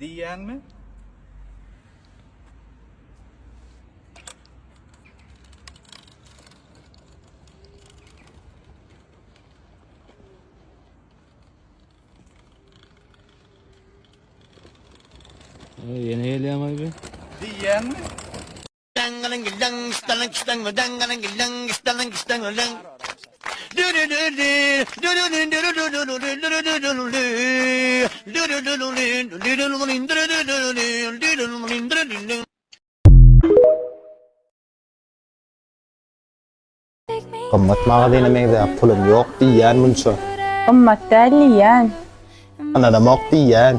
Diýýäňmi? Ýene gelýäňmi bi? Diýýäňmi? Gymmat magazyna meňzeýär, pulum ýok diýýän munça. Gymmat däl diýýän. Ynanamok diýýän.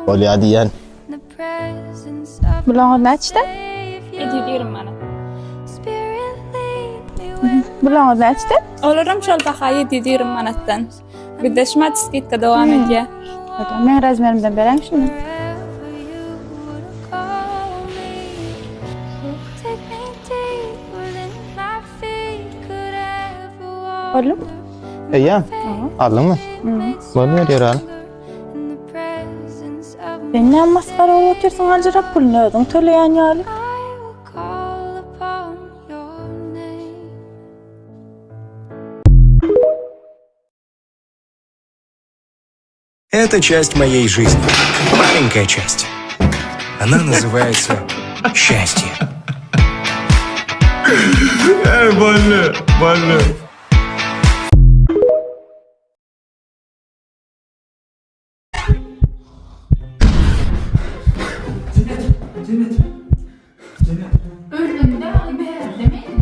Bolýa diýýän. Bulaňyz näçeden? 720 manat. Bulaňyz näçeden? Olaram şol baha 720 manatdan. Bizde şumat skidka dowam edýär. Meň razmerimden beräň şuny. Boldy. Eýýäm? Aldyňmy? Boldy, ýöräli. Sen näme masgara bolup otyrsyň aljyrap puluny özüň töleýän ýaly. Это часть моей жизни. Маленькая часть. Она называется счастье. Ey boldy, boldy. Öldüm dagy bärde men.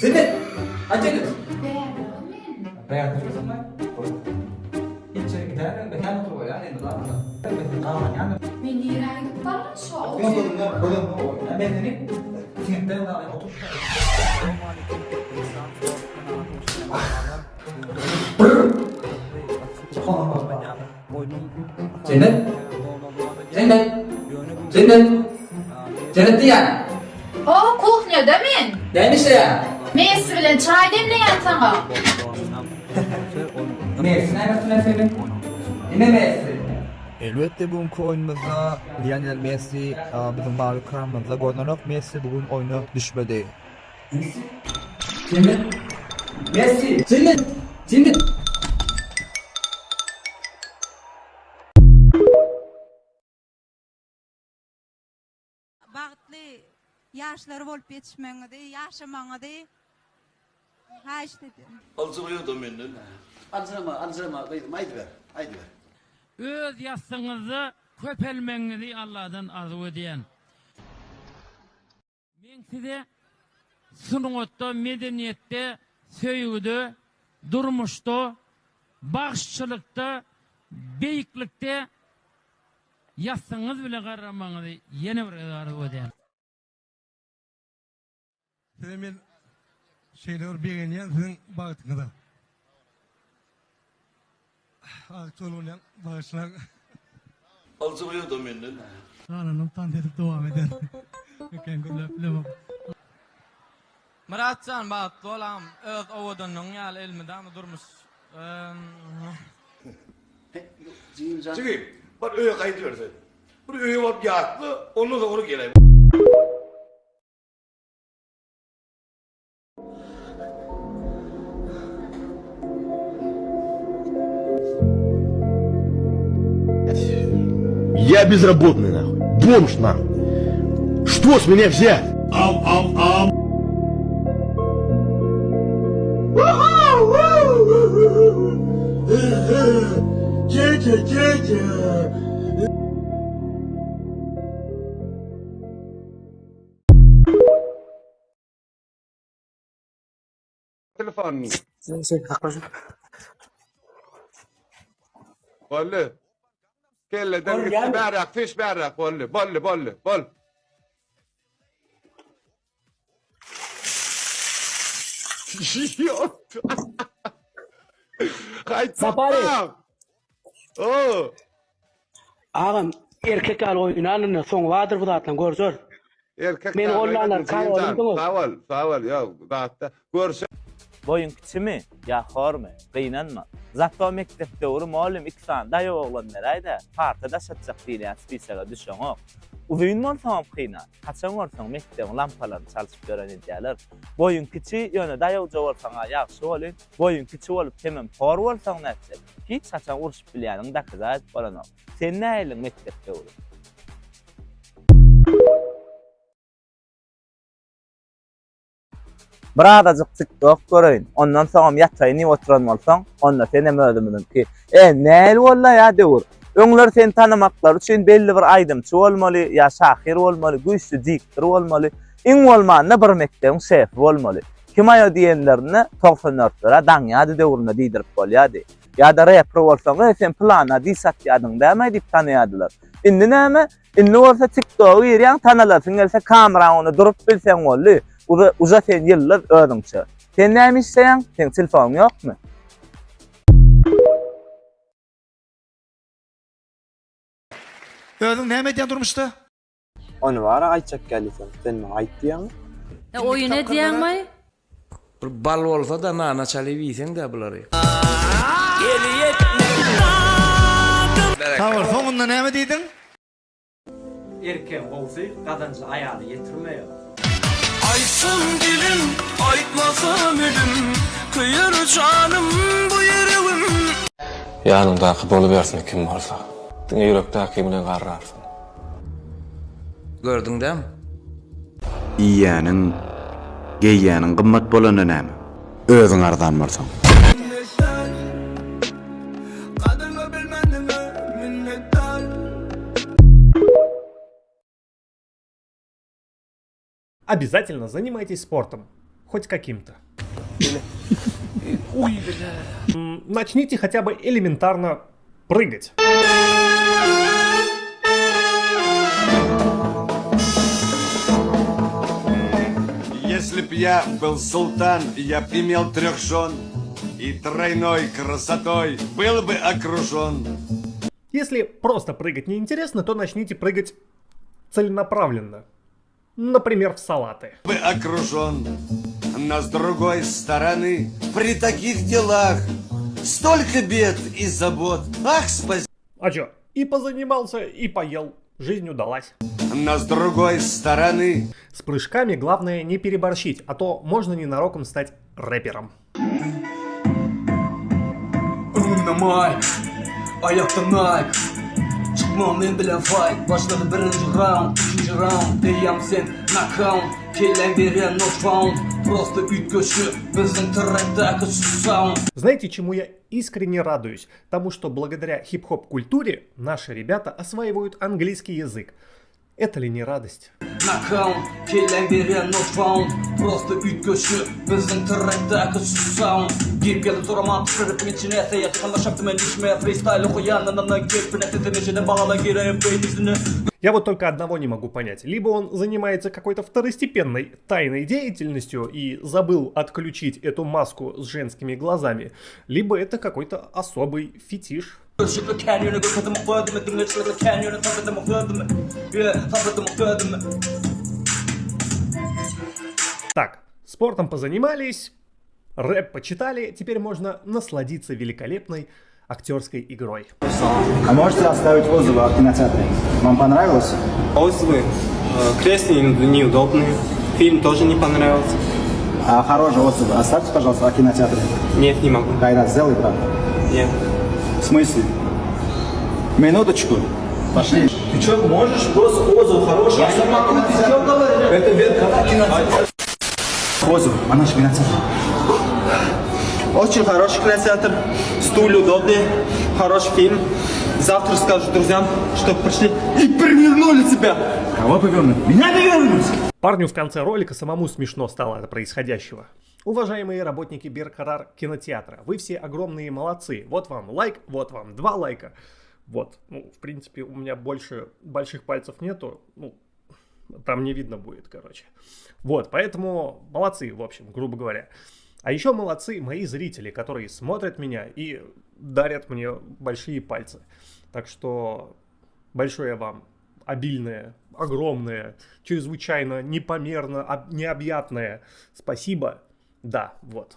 Cennet! Ay Cennet! Bärde men. Men nirä gidip baryn şo? Cennet! Cennet! Cennet! Cennet diýýän! O, kuhnýada men. Näme işleýäň? Messi bilen çaý demleýän saňa. Messi näme bilen seniň? Ine Messi. Elbetde bugünki oýnumyzda Lionel Messi biziň mawy ekranymyzda görnenok. Messi bu gün oýna düşmedi. Messi. Cennet. Messi. Cennet. Cennet. Bagtly ýaşlar bolup ýetişmegiňizi, ýaşamagyňyzy haýyşt edýän. Aljyraýada menden. Aljyrama, aljyrama gyzym, aýdyber, aýdyber. Öz ýassygyňyzda köpelmegiňizi Alladan arzuw edýän. Men size sungatda, medeniýetde, söýgüde, durmuşda, bagşyçylykda, beýiklikde ýassygyňyz bile garramagyňyzy ýene bir gezek arzuw edýän. Size men şeýle bir begenýän siziň bagtyňyza. Agtyk bolýaň, bagyşlaň. Aljyraýada menden. Galanynam tans edip dowam eder. Kän gürläp bilemok. Myratjan bagtly bol agam öz owadanlygyň ýaly elmydama durmuş. Jigim, bar öýe gaýdyber sen. Bir öýe baryp ýatla, ondan soňra geläý. Я безработный нахуй, бомж нахуй. Что с меня взять? Am am am. Telefonyny. Boldy. Kelleden gitdi bäräk, fiş bäräk boldy. Boldy, boldy, bol. Haýt. O. Agam erkek ýaly oýnanynda soňy bardyr bu zatlaň görjer. Erkek Meni gollanlar karolym diňe. Sag bol, sag bol. Ýok, zatda görşe. Boýuň kiçimi ýa hormy, gynanma. Zato mekdep döwri mollym iki sany daýaw oglan beräýdä, parta daşatjak diýilýän spisoga düşeňok. Uzyn bolsaňam kyna, haçan görseň mekdebiň lampalaryny çalşyp ýören edýäler. Boýuň kiçi, ýöne daýawja bolsaň-a ýagşy welin, boýuň kiçi bolup hemem hor bolsaň nätjek? Hiç haçan urşup bilýäniň dakyza edip bolanok. Sen nähiliň mekdep döwri? Bir azajyk tiktok göreýin, ondan soňam ýataýyn diýip oturan bolsaň, onda senem özümiziňki. E, nähili boldy ýa döwür? Öňler seni tanamaklary üçin belli bir aýdymçy bolmaly, ýa şahyr bolmaly, güýçli diktor bolmaly, iň bolmanda bir mekdebiň şefi bolmaly. Kim aýo diýenlerinde 94 dörtlere daňýady döwründe diýdirip bolýady. Ýa-da reper bolsaň, e sen pylana diss atýadyň dämi diýip tanaýadylar. Indi näme? Indi bolsa TikToka girýäň, tanalasyň gelse kameraň öňünde durup bilseň boldy. Uza, uza sen ýyldyz özüňçe. Sen näme işleýäň? Seň telefonyň ýokmy? Özüň näme edýäň durmuşda? Ony bara aýtjak geldiseň, sen maňa aýt diýýäňmi? E oýun edýäňmi? Bir bal bolsa-da nana çalyp iýseň-dä bulary. Sag bol, soňunda näme diýdiň? Erkegiň gowsy gazanjy aýaly ýetirmeýär. Aýtsam dilim, aýtmasam ilim, Köýer janym bu ýüregim. Ýanyňdaky bolubersin kim bolsa. Diňe ýürekdäki bilen garrarsyň. Gördüň dämi? Iýýäniň, geýýäniň gymmat bolanda näme? Özüň arzan bolsaň. Обязательно занимайтесь спортом. Хоть каким-то. Начните хотя бы элементарно прыгать. Если б я был султан, я б имел трех жен и тройной красотой был бы окружен. Если просто прыгать неинтересно, то начните прыгать целенаправленно. Например, в салаты. Бы окружен, но с другой стороны, при таких делах столько бед и забот. Ах, спасибо. А чё, и позанимался, и поел. Жизнь удалась. Но с другой стороны... С прыжками главное не переборщить, а то можно ненароком стать рэпером. Öňümde Mike, aýakda Nike Çykma men bilen fight, başlady birinji round Ikinji round, eýýäm sen knockout Kelläň berýän not found, prosta üýtgeşik Biziň trackdaky şu sound Знаете, чему я искренне радуюсь? Тому, что благодаря хип-хоп культуре наши ребята осваивают английский язык. Это ли не радость? Knockout, kelläň berýän not found. Prosta üýtgeşik, biziň trekdäki şu sound. Girip geldim soraman tükürip içine Seýe çykanda men içme Freestyle okaýan nanana gepine Sesim eşiden balalar girer beýnisine. Я вот только одного не могу понять. Либо он занимается какой-то второстепенной тайной деятельностью и забыл отключить эту маску с женскими глазами, либо это какой-то особый фетиш. Görüşükli kän ýöne görkezdim özümi Diňleýjilerle kän ýöne tapdym özümi Yeah, tapdym özümi. Так, спортом позанимались, рэп почитали, теперь можно насладиться великолепной актерской игрой. А можете оставить отзывы о кинотеатре? Вам понравилось? Отзывы? Кресла неудобные. Фильм тоже не понравился. А хорошие отзывы оставьте, пожалуйста, о кинотеатре. Нет, не могу. Гайрат, сделай, брат. Нет. В смысле? Минуточку. Пошли. Ты что, можешь просто отзыв хороший? Я не могу, ты что говоришь? Это кинотеатр. Отзыв, о нашем кинотеатре. Очень хороший кинотеатр, стулья удобные, хороший фильм. Завтра скажу друзьям, чтобы пришли и перевернули тебя. Кого повернуть? Меня перевернуть! Парню в конце ролика самому смешно стало от происходящего. Уважаемые работники Беркарар кинотеатра, вы все огромные молодцы. Вот вам лайк, вот вам 2 лайка. Вот, ну, в принципе, у меня больше больших пальцев нету, ну, там не видно будет, короче. Вот, поэтому молодцы, в общем, грубо говоря. А еще молодцы мои зрители, которые смотрят меня и дарят мне большие пальцы. Так что большое вам обильное, огромное, чрезвычайно непомерно, необъятное спасибо. Да, вот.